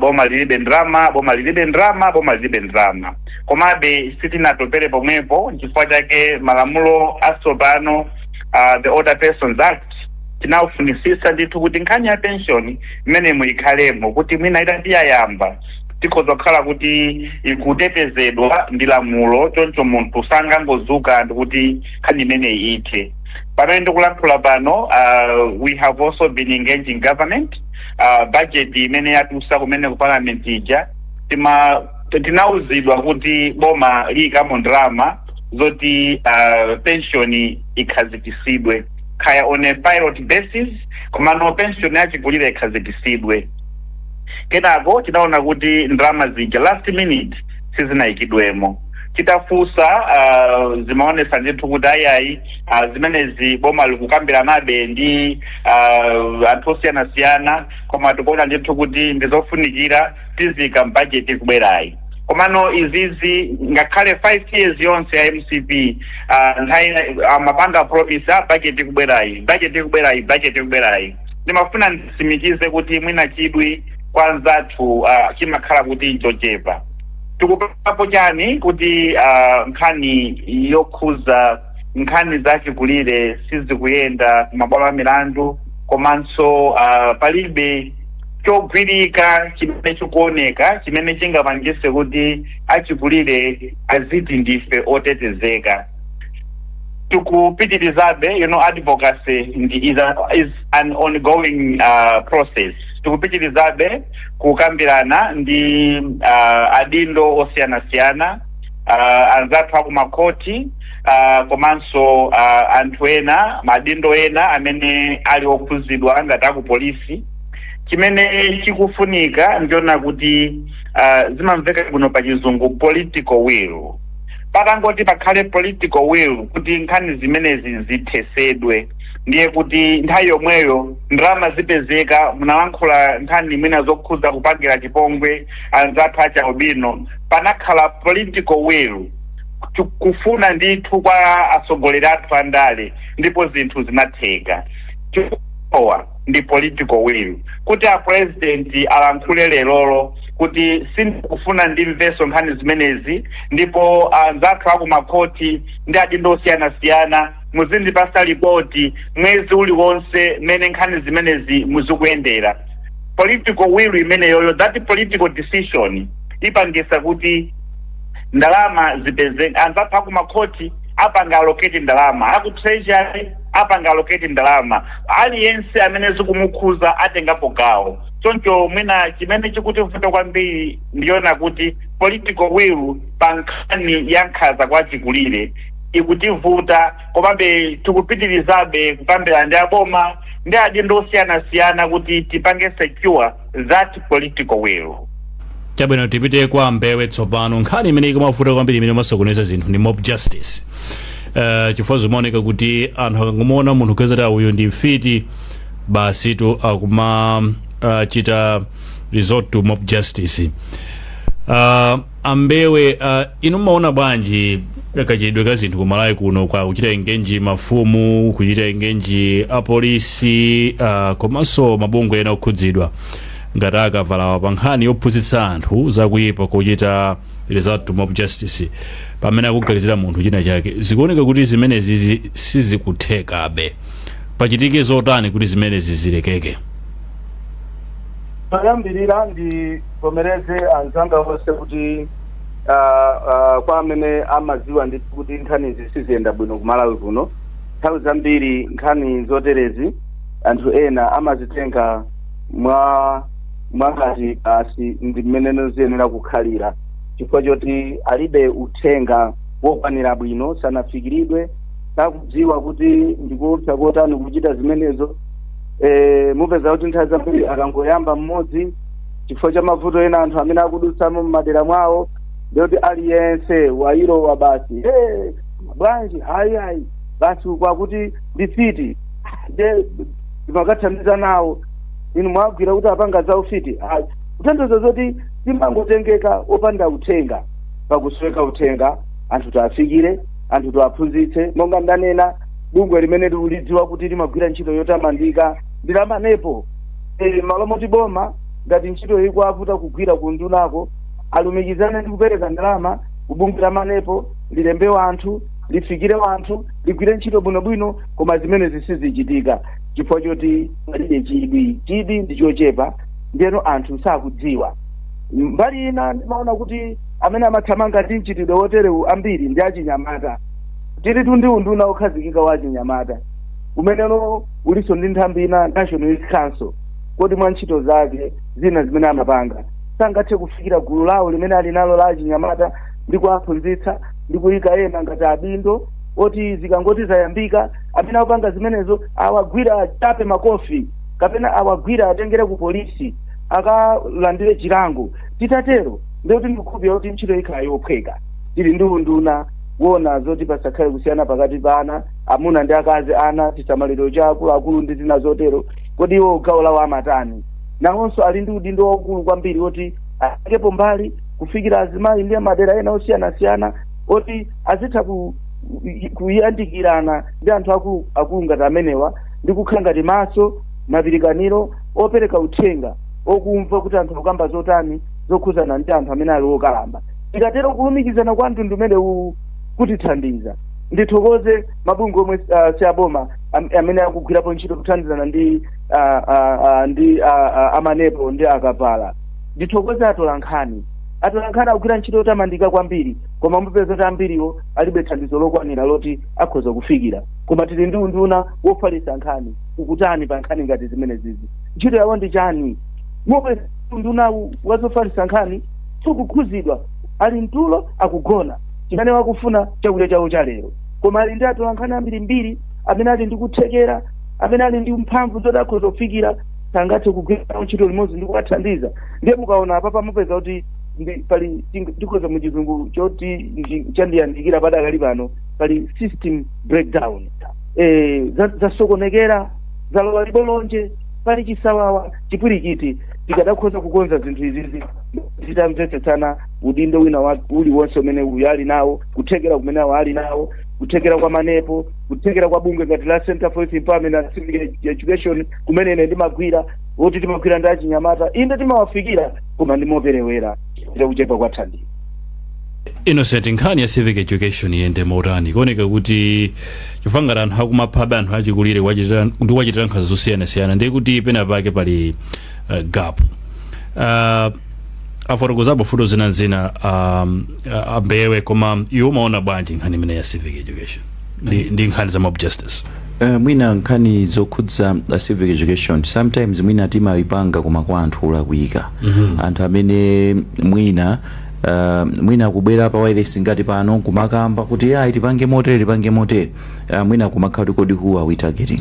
boma lilibe ndrama, boma lilibe ndrama, boma lilibe ndrama. Komabe sitinatopere pomwepo. Chifukwa chake malamulo atsopano, the Older Persons Act, tinawufunisisa ndithu kuti nkhani ya pension imenemo ikhalemo, kuti mwina itati yayamba tikhoza kukhala kuti ikutetezedwa ndi lamulo, choncho munthu sangangozuka ndikuti nkhani imeneyi ithe. Pamene ndikulankhula pano, we have also been engaging government. Budget imene yatulutsa kumene ku parliament ija, tinauzidwa kuti boma liyikamo ndalama zoti pension ikhazikisidwe, kaya on a pilot basis, komano pension yachikulire ikhazikisidwe. Kenako tinaona kuti ndalama zija last minute sizinayikidwemo. Titafunsa, zimaonesa ndithu kuti ayiayi, zimenezi boma likukambiranabe ndi anthu osiyanasiyana, koma tikuona ndithu kuti ndizofunikira, tizika mbajeti kubwerayi. Komano izizi, ngakhale 5 years yonse ya MCP, nthawi amapanga promise a budget ikubwerayi, budget ikubwerayi, budget ikubwerayi. Ndimafuna nditsimikize kuti mwina chidwi kwa anzathu chimakhala kuti chochepa. Tikupapo chani kuti nkhani yokhuza nkhani zachikulire sizikuyenda kumabwalo a milandu, komanso palibe chogwirika chimene chikuoneka chimene chingapangise kuti achikulire aziti ndife otetezeka. Tikupitirizabe. Advocacy is an ongoing process. Tikupitirizabe kukambirana ndi adindo osiyanasiyana, anzathu akumakhoti, komanso anthu ena, madindo ena amene ali okhuzidwa ngati akupolisi. Chimene chikufunika ndiona kuti zimamveka bwino pa Chizungu, political will. Pakangoti pakhale political will kuti nkhani zimenezi zithesedwe, ndiye kuti nthawi yomweyo ndalama zipezeka. Munalankhula nkhani mwina zokhuza kupangira chipongwe anzathu achaubino. Panakhala political will, kufuna ndithu kwa atsogoleri athu andale, ndipo zinthu zinatheka. Chikusowa ndi political will, kuti a president alankhule lerolo kuti sindikufuna ndimveso nkhani zimenezi, ndipo anzathu akumakhoti ndi adindo osiyanasiyana muzindipasa ripoti mwezi uliwonse mmene nkhani zimenezi muzikuyendera. Political will imeneyoyo, that political decision, ipangisa kuti ndalama zipeze. Anzathu akumakhoti apanga allocate ndalama, aku Treasury apanga allocate ndalama, aliyense amene zikumukhuza atengapo gawo. Choncho mwina chimene chikutivuta kwambiri ndiyona kuti political will pa nkhani ya nkhanza kwa chikulire ikutivuta, komabe tikupitirizabe kukambirana ndi aboma ndi adindo osiyanasiyana kuti tipange secure that political will. Chabwino, tipite kwa Mbewe tsopano. Nkhani imene ikumavuta kwambiri, imene imasokoneza zinthu, ndi mob justice, chifukwa zimaoneka kuti anthu akangomuona munthu kuweza uyu ndi mfiti, basi tu akuma chita resort to mob justice. Ambewe, inu mmaona bwanji kachidwe ka zinthu kumalawi kuno kwa kuchita engage mafumu, kuchita engage apolisi, komanso mabungwe ena okhudzidwa ngati akavalawa pa nkhani yophunzitsa anthu zakuyipa kuchita resort to mob justice pamene akuganizira munthu china chake? Zikuoneka kuti zimenezi sizikuthekabe. Pachitike zotani kuti zimenezi zilekeke? Poyambirira ndivomereze anzanga onse kuti kwa amene amadziwa ndithu kuti nkhanizi siziyenda bwino kumalawi kuno. Nthawi zambiri nkhani zoterezi anthu ena amazitenga mwa mwangati basi ndi mmene ziyenera kukhalira, chifukwa choti alibe uthenga wokwanira bwino, sanafikiridwe, sakudziwa kuti ndikuopsa kotani kuchita zimenezo. Mupeza kuti nthawi zambiri akangoyamba mmodzi chifukwa cha mavuto ena anthu amene akudutsamo mmadera mwawo, ndiyoti aliyense wayilowa basi. Hey, bwanji? Hayi, hayi, basi kwakuti ndifiti, nde timakathandiza nawo, inu mwagwira kuti apanga za ufiti. Hayi, kutanthauza zoti timangotengeka opanda uthenga. Pakusweka uthenga, anthu tiafikire, anthu tiwaphunzitse. Monga ndanena, bungwe limene tikulidziwa kuti limagwira ntchito yotamandika ndi la MANEPO. Malo moti boma ngati ntchito ikuavuta kugwira ku ndunako, alumikizane ndi kupereka ndalama kubungwe la MANEPO, lilembe wanthu, lifikire wanthu, ligwire ntchito bwinobwino. Koma zimene sizichitika chifukwa choti palibe chidwi, chidwi ndi chochepa, ndiyeno anthu sakudziwa. Mbali ina ndimaona kuti amene amathamanga ndi mchitidwe woterewu ambiri ndi achinyamata. Tilitu ndi unduna okhazikika wa achinyamata umeneno ulinso ndi nthambi ina, National Youth Council. Kodi mwa ntchito zake zina zimene amapanga sangathe kufikira gulu lawo limene ali nalo la achinyamata ndi kuwaphunzitsa ndi kuyika ena ngati adindo oti zikangoti zayambika, amene akupanga zimenezo awagwira, achape makofi, kapena awagwira, atengere ku polisi akalandire chilango? Titatero ndikuti ndikukhulupirira kuti ntchito ikhala yophweka. Tili ndi unduna wona zoti pasakhale kusiyana pakati pa ana amuna ndi akazi, ana chisamaliro cha akuluakulu ndi zina zotero. Kodi iwo gawo lawo amatani? Nawonso ali ndi udindo waukulu kwambiri woti atengepo mbali. Kufikira azimayi ndi madera ena osiyanasiyana oti azitha kuyandikirana ndi anthu akulu akulu ngati amenewa, ndi kukhala ngati maso mapirikaniro opereka uthenga okumva kuti anthu akukamba zotani zokhuzana ndi anthu amene ali okalamba. Tikatero, kulumikizana kwa mtundu umene uwu kutithandiza. Ndithokoze mabungwe omwe si aboma amene akugwirapo ntchito kuthandizana ndi amanepo ndi akapala. Ndithokoze atolankhani. Atolankhani akugwira ntchito yotamandika kwambiri, koma mupeza kuti ambiriwo alibe thandizo lokwanira loti akhoza kufikira. Koma tili ndi unduna wofalitsa nkhani, ukutani pa nkhani ngati zimene zizi? Ntchito yawo ndi chani? Mupeza unduna wazofalitsa nkhani sukukhuzidwa, ali mtulo, akugona, chimene wakufuna chakudya chawo cha lero. Koma ali ndi atolankhani ambirimbiri amene ali ndi kuthekera, amene ali ndi mphamvu zoti akhoza kufikira. Sangathe kugwira nawo ntchito limodzi ndi kuwathandiza? Ndiye mukaona apapa, mupeza kuti pali ndikhoza muchizungu choti chandiyandikira padakali pano, pali system breakdown, zasokonekera, zalowa libolonje, pali chisawawa, chipwirikiti. Tikadakhoza kukonza zinthu izizi titamvetsetsana udindo wina uliwonse umene uyu ali nawo, kuthekera kumene awo ali nawo, kuthekera kwa manepo, kuthekera kwa bungwe ngati la Center for Youth Empowerment and Civic Education kumene ine ndimagwira, woti timagwira ndi achinyamata. Inde, timawafikira, koma ndimoperewera kuchepa kwa thandizo. Innocent, nkhani ya civic education iyende motani? Kuoneka kuti chifukwa ngati anthu akumaphabe anthu achikulire ndi kuwachitira nkhanza zosiyanasiyana, ndiye kuti pena pake pali gap. Afotokozapo futo zinazina ambewe, koma iwo umaona bwanji nkhani imene ya civic education ndi nkhani za mob justice? Mwina nkhani zokhudza civic education, sometimes mwina timayipanga koma kwa anthu olakwika, anthu amene mwina kubwera pa wireless ngati pano kumakamba kuti ayi, tipange motere, tipange motere, mwina kumakhala kuti kodi who are we targeting?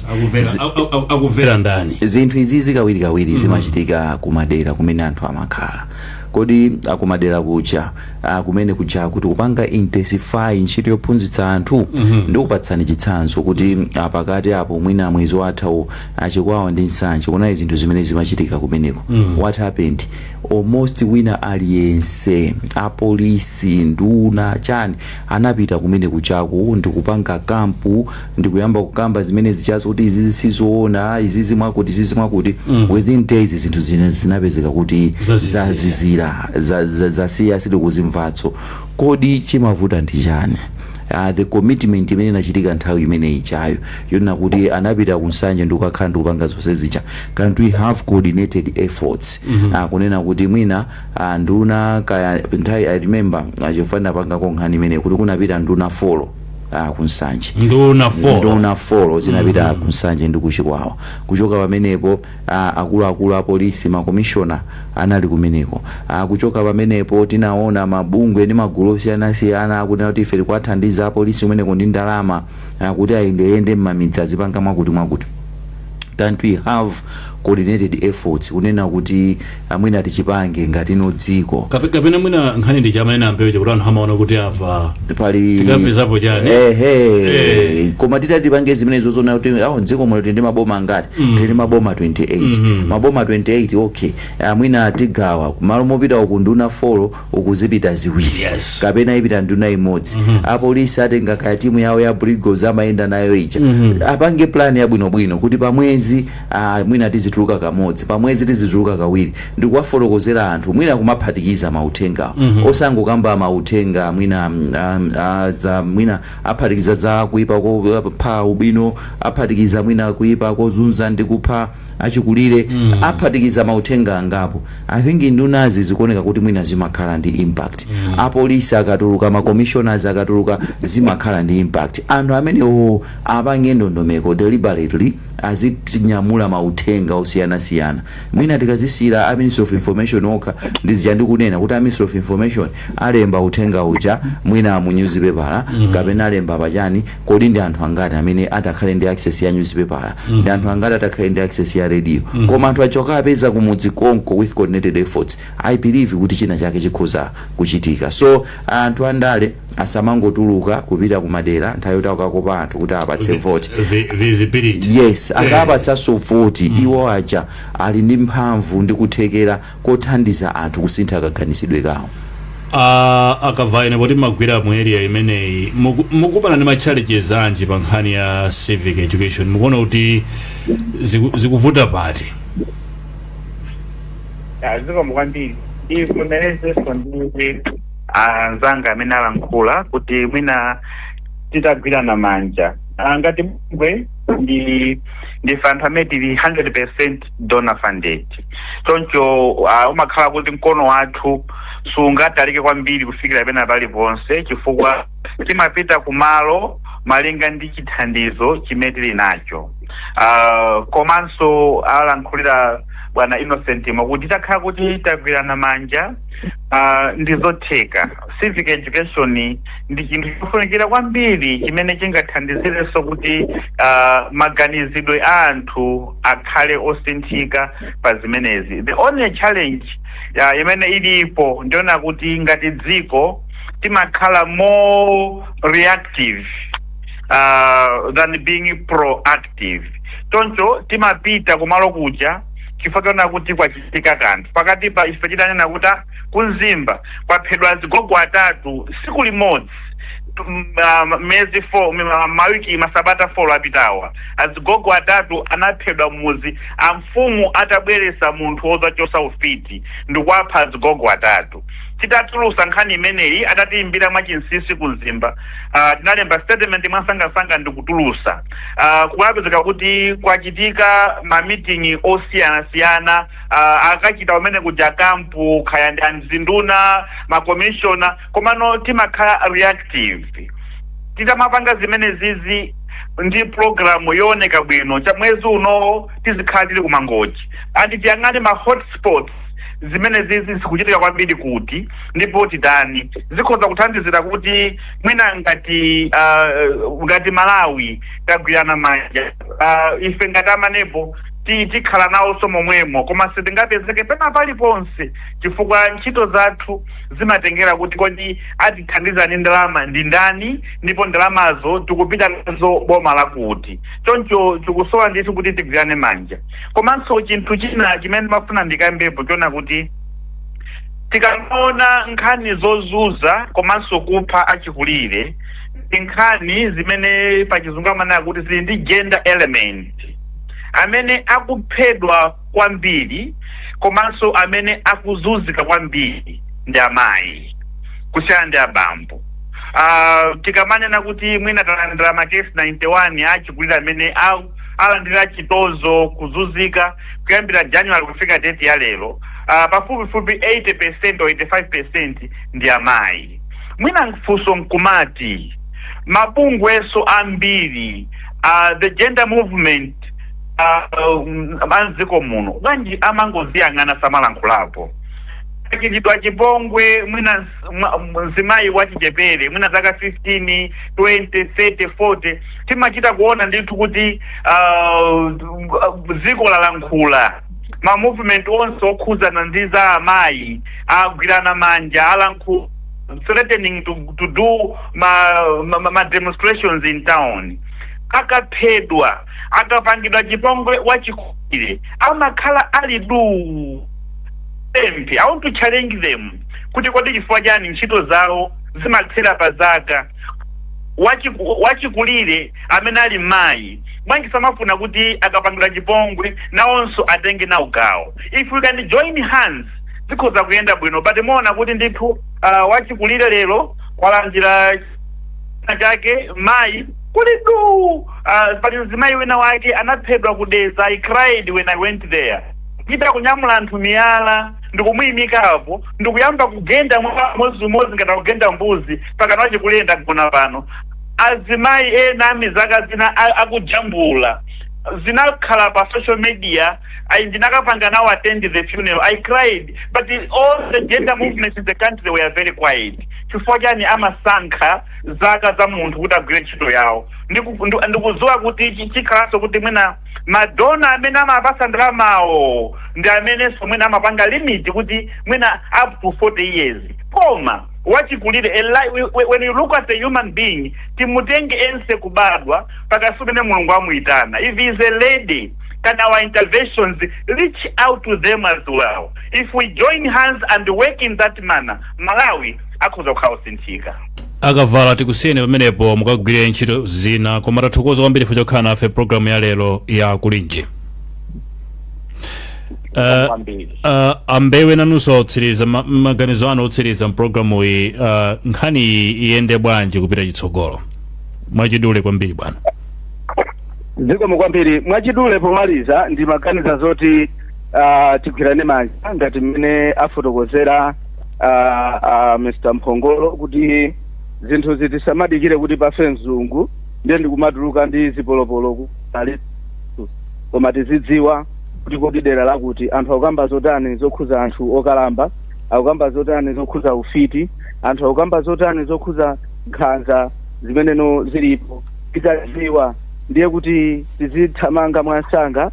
Akumvera ndani? Zinthu izizi kawirikawiri zimachitika kumadera kumene anthu amakhala. Kodi akumadera kuja, kumene kuja kuti kupanga intensify ntchito yophunzitsa anthu? Ndikupatsani chitsanzo kuti pakati apo, mwina mwezi wathawu, achikwawa ndi Nsanje kunali zinthu zimene zimachitika kumeneko. What happened? Almost wina aliyense, apolisi, nduna, chani, anapita kumene kuchako ndikupanga camp, ndikuyamba kukamba zimene zichazo kuti izizi sizoona, izizi mwakuti, izizi mwakuti. Within days zinthu zine zinapezeka kuti zazizira. Zazizira, zasiya, sitikuzimvatso. Kodi chimavuta ndi chani? The commitment imene inachitika nthawi imene ichayo yonena kuti anapita kunsanje ndikukakhala ndikupanga zonse zija, can't we have coordinated efforts? Kunena kuti mwina nduna kaya nthawi, I remember, chifukwa ndapangako nkhani imene kuti kunapita nduna 4 kunsanje. Nduna 4? Nduna 4 zinapita kunsanje ndi kuchikwawa. Kuchoka pamenepo, akuluakulu a polisi, makomishona anali kumeneko. Kuchoka pamenepo, tinaona mabungwe ndi magulu osiyanasiyana akunena kuti ife tikuwathandiza apolisi kumeneko ndi ndalama, kuti ayendeyende m'mamidzi, azipanga mwakuti mwakuti. Can't we have coordinated efforts kunena kuti mwina tichipange ngati ino dziko? Kapena mwina nkhani ndi chamene ambewe kuti anthu amaona kuti apa pali tikapezapo chani? Ehe. Eh. Koma titati tipange zimenezo zona kuti awo dziko muno tili ndi maboma angati? Tili ndi maboma 28. Maboma 28, okay, mwina tigawa malo mopita uku nduna 4, uku zipita ziwiri kapena ipita nduna imodzi. Apolisi atenga kaya timu yawo ya Brigos amayenda nayo ija, apange plan yabwinobwino kuti pamwezi mwina tizituluka kamodzi, pamwezi tizituluka kawiri, ndikuwafotokozera anthu, mwina kumaphatikiza mauthengawo, osangokamba mauthenga mwina za mwina aphatikiza za kuipa kopha ubino, aphatikiza mwina kuipa kozunza ndi kupha achikulire, aphatikiza mauthenga angapo. I think ndunazi zikuoneka kuti mwina zimakhala ndi impact. Apolisi akatuluka, macommissioners akatuluka, zimakhala ndi impact. Anthu amenewo apange ndondomeko, deliberately azitinyamula mauthenga osiyanasiyana. Mwina tikazisiyira a Ministry of Information okha, ndizija ndikunena kuti a Ministry of Information alemba uthenga uja mwina mu newspaper kapena alemba pachani. Kodi ndi anthu angati amene atakhale ndi access ya newspaper? Ndi anthu angati atakhale ndi access ya radio? Koma anthu achoka apeza kumudzi konko, with coordinated efforts, I believe kuti china chake chikhoza kuchitika. So anthu andale asamangotuluka kupita kumadera nthawi yoti akakopa anthu kuti apatse vote. Visibility. Yes, akapatsanso voti, iwo aja ali ndi mphamvu ndi kuthekera kothandiza anthu kusintha kaganizidwe kawo. Akavaine poti magwira mu area imeneyi, mukumana ndi ma challenges anji pa nkhani ya civic education? Mukuona kuti zikuvuta pati? Zikomo kwambiri. Ndivomerezenso ndi anzanga amene alankhula kuti mwina titagwirana manja, ngati bungwe ndife anthu amene tili 100% donor funded, choncho umakhala kuti mkono wathu sungatalike kwambiri kufikira pena paliponse, chifukwa timapita kumalo malinga ndi chithandizo chimene tili nacho. Komanso alankhulira bwana Innocent kuti takhala kuti tagwirana manja, ndizotheka. Civic education ndi chinthu chofunikira kwambiri chimene chingathandizirenso kuti maganizidwe a anthu akhale osinthika pa zimenezi. The only challenge imene ilipo ndiona kuti ngati dziko timakhala more reactive than being proactive. Choncho timapita kumalo kuja chifukwa tiona kuti kwachitika kanthu. Pakati pa ife titanena kuti kunzimba kwaphedwa azigogo atatu siku limodzi, miyezi 4, mawiki, masabata 4 apitawa, azigogo atatu anaphedwa mmuzi, amfumu atabweresa munthu wozachosa ufiti ndikuwapha azigogo atatu. Titatulusa nkhani imeneyi, atatiyimbira mwachinsinsi kumzimba, tinalemba statement mwasangasanga ndikutulusa. Kukapezeka kuti kwachitika ma meeting osiyanasiyana, akachita umene kuja camp, khaya ndi anzinduna, makomishona, komano timakhala reactive. Titamapanga zimene zizi ndi program yooneka bwino, cha mwezi uno tizikhala tili kumangochi andi tiyang'ane ma hotspots zimene zizi zikuchitika kwambiri kuti ndipo titani, zikhoza kuthandizira kuti mwina ngati Malawi tagwirana manja, ife ngati a MANEB tikhala nawonso momwemo, koma sitingapezeke pena paliponse chifukwa ntchito zathu zimatengera kuti kodi atithandiza ndi ndalama ndi ndani, ndipo ndalamazo tikupita nazo boma lakuti. Choncho tikusowa ndithu kuti tigwirane manja. Komanso chinthu china chimene ndimafuna ndikambepo chona kuti tikamaona nkhani zozuza komanso kupha achikulire, ndi nkhani zimene pachizungu amanena kuti zili ndi gender element. Amene akuphedwa kwambiri komanso amene akuzunzika kwambiri ndi amayi kusiyana ndi abambo. Tikamanena kuti mwina talandira makesi 91 achikulire amene alandira chitonzo, kuzunzika kuyambira January kufika date ya lero, pafupifupi 80% or 85% ndi amayi. Mwina mfunso nkumati mabungweso ambiri, the gender movement amdziko muno, bwanji amangoziyang'ana, samalankhulapo? Achitidwa chipongwe mwina mzimayi wachichepere, mwina zaka 15, 20, 30, 40, timachita kuona ndithu kuti dziko lalankhula, ma movement onse okhuzana ndi za amayi agwirana manja, alankhula, threatening to do ma demonstrations in town. Akaphedwa, akapangidwa chipongwe wachikulire, amakhala ali duu empty. I want to challenge them kuti kodi chifukwa chani ntchito zawo zimathera pa zaka wachikulire amene ali mayi? Bwanji samafuna kuti akapangidwa chipongwe nawonso atenge nawo gawo? If we can join hands, zikhoza kuyenda bwino. But muona kuti ndithu wachikulire lero walandira chake, mayi kuli du. Pali mzimayi wina wake anaphedwa kudeza. I cried when I went there. Kuchita kunyamula anthu miyala ndikumuyimikapo, ndikuyamba kugenda mozimozi ngati akugenda mbuzi, pakana wachikulire ndagona pano. Azimayi ena amizaka zina akujambula, zinakhala pa social media. I ndinakapanga now attend the funeral. I cried, but all the gender movements in the country were very quiet. Chifukwa chani amasankha zaka za munthu kuti agwire ntchito yawo? Ndikudziwa kuti chikhalanso kuti mwina ma donor amene amapasa ndalamawo ndi amenenso mwina amapanga limit kuti mwina up to 40 years, koma wachikulire, when you look at a human being, timutenge ense kubadwa pakasi umene Mulungu amuyitana. If he is a lady, Can our interventions reach out to them as well? If we join hands and work in that manner, Malawi akhoza kukhala osinthika. Akavala, tikusiyeni pamenepo mukagwire ntchito zina, koma tathokoza kwambiri chifukwa chokhala nafe programu ya lero ya Kulinji. Kwambiri. Ambewe, nanunso otsiriza, maganizo anu otsiriza mpulogalamu iyi, nkhani iyi iyende bwanji kupita chitsogolo? Mwachidule kwambiri, bwana. Zikomo kwambiri. Mwachidule pomaliza, ndimaganiza zoti tigwirane manja ngati mmene afotokozera Mr Mphongolo, kuti zinthu zitisamadikire kuti pafe mzungu ndiye ndikumatuluka ndi zipolopolo ali, koma tizidziwa kuti kodi dera lakuti anthu akukamba zotani zokhuza anthu okalamba, akukamba zotani zokhuza ufiti, anthu akukamba zotani zokhuza nkhanza zimeneno zilipo. Tikadziwa ndiye kuti tizithamanga mwansanga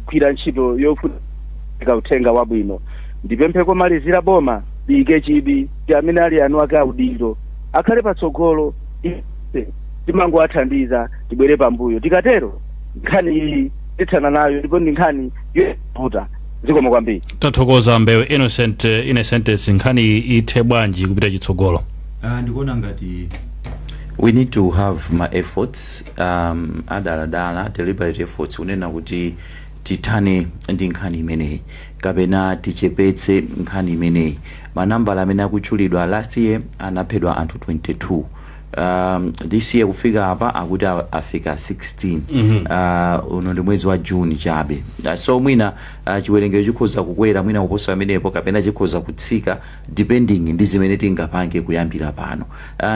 kugwira ntchito yofunika uthenga wabwino. Ndipemphe komalizira, boma liyike chidwi ndi amene ali anu ake audindo, akhale patsogolo, ife timangowathandiza, tibwere pambuyo. Tikatero nkhani iyi tithana nayo, ndipo ndi nkhani yovuta. Zikomo kwambiri. Tathokoza, Mbewe Innocent. Innocent, nkhani ithe bwanji kupita chitsogolo? Ndikuona ngati we need to have ma efforts adaladala, deliberate efforts, kunena kuti tithane ndi nkhani imeneyi kapena tichepetse nkhani imeneyi. Manambala amene akutchulidwa, last year anaphedwa anthu 22, this year kufika apa akuti afika 16. Uno ndi mwezi wa June chabe. So mwina chiwerengero chikhoza kukwera mwina kuposa pamenepo kapena chikhoza kutsika, depending ndi zimene tingapange kuyambira pano.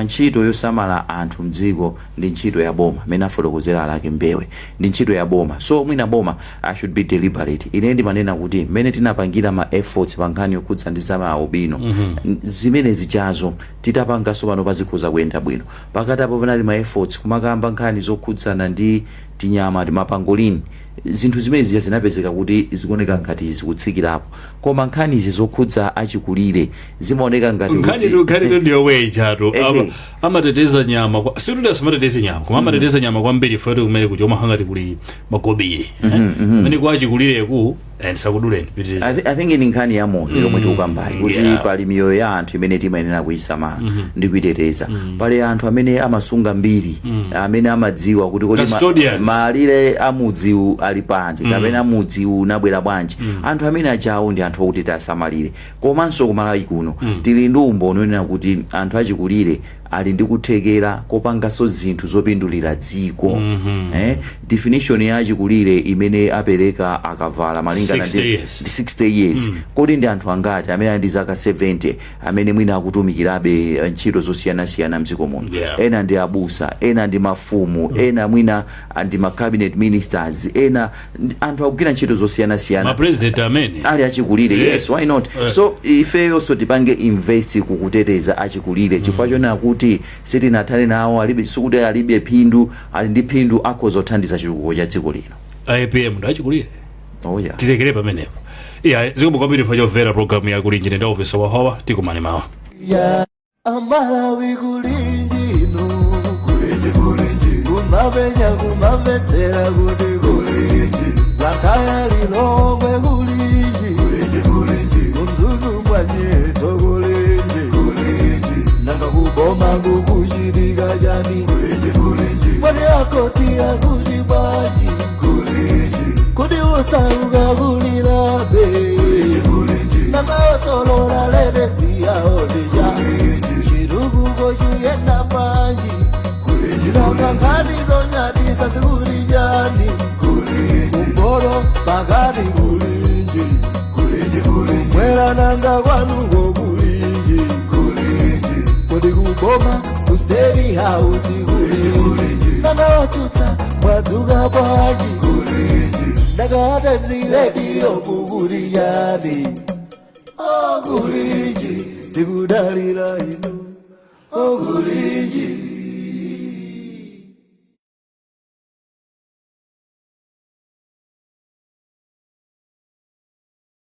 Ntchito yosamala anthu mdziko ndi ntchito ya boma, amene afotokozera alake Mbewe, ndi ntchito ya boma. So mwina boma should be deliberate. Ine ndimanena kuti mmene tinapangira ma efforts pa nkhani yokhudza ndi za maalubino, zimene zichazo titapanganso pano pazikhoza kuyenda bwino. Pakati apo panali ma efforts kumakamba nkhani zokhudzana ndi tinyama, timapangolini, zinthu zimene zija zinapezeka kuti zikuoneka ngati zikutsikirapo, koma nkhani izi zokhudza achikulire zimaoneka ngati Nkhani tu, nkhani tu ndiyo ichatu. Amateteza nyama situti asimateteze nyama, koma amateteza nyama kwambiri foti kumene kuti omahangati kuli makobiri kumene kwa achikulireku. Ndisakuduleni, pitiriza. I think ni nkhani ya moyo yomwe tikukambayi, kuti pali miyoyo ya anthu imene timayenera kuyisamala ndi kuyiteteza. Pali anthu amene amasunga mbiri, amene amadziwa kuti kodi Custodians. malire amudziwu ali pati kapena mudzi unabwera bwanji. Anthu amene achawo ndi anthu okuti tiasamalire. Komanso kumalawi kuno tili ndi umboni onena kuti anthu achikulire ali ndi kuthekera kopanganso zinthu zopindulira dziko. Definition ya achikulire imene apereka Akavala malingana 60 years. ndi 60 years. Kodi ndi anthu angati amene ali ndi zaka 70 amene mwina akutumikirabe ntchito zosiyanasiyana mdziko muno? Ena ndi abusa, ena ndi mafumu, ena mwina ndi ma cabinet ministers, ena anthu akugwira ntchito zosiyanasiyana. Mapresident amene ali achikulire. Yes, why not? So ifeyonso tipange invest kukuteteza achikulire, chifukwa chonena kuti sitinathane nawo. Alibe, sikuti alibe phindu, ali ndi phindu, akhoza kuthandiza chitukuko cha dziko lino. APM ndi achikulire. Oh yeah. Tilekere pamenepo. Iya, zikomo kwambiri chifukwa chomvera programu ya Kulinji. Ndi ofisa wahowa, tikumane mawa. Ya Amalawi, kulinjino, kulinji, kulinji, kumapenya kumamvetsera kuti kulinji, Blantyre, Lilongwe, kulinji, kulinji, kulinji, kumzuzu mwanyeto, kulinji, kulinji, nanga kuboma kukuchitika chani? Kulinji, kulinji, mwati akoti akuti bwanji? Kulinji, kuti usauka kulilabe? Kulinji, nanga osolola latest yawo ndija? Chitukuko chiyenda bwanji? Nanga nkhani zonyadisa zikuli chani? Kumpolo pakati, kulinji, mwera, nanga kwanuko kulinji? Kodi kuboma ku State House kulinji? Nanga watsutsa mwadzuka bwanji? Nanga Times Radio kukuli chani? Oh, kulinji, tikudalira inu. Oh, kulinji.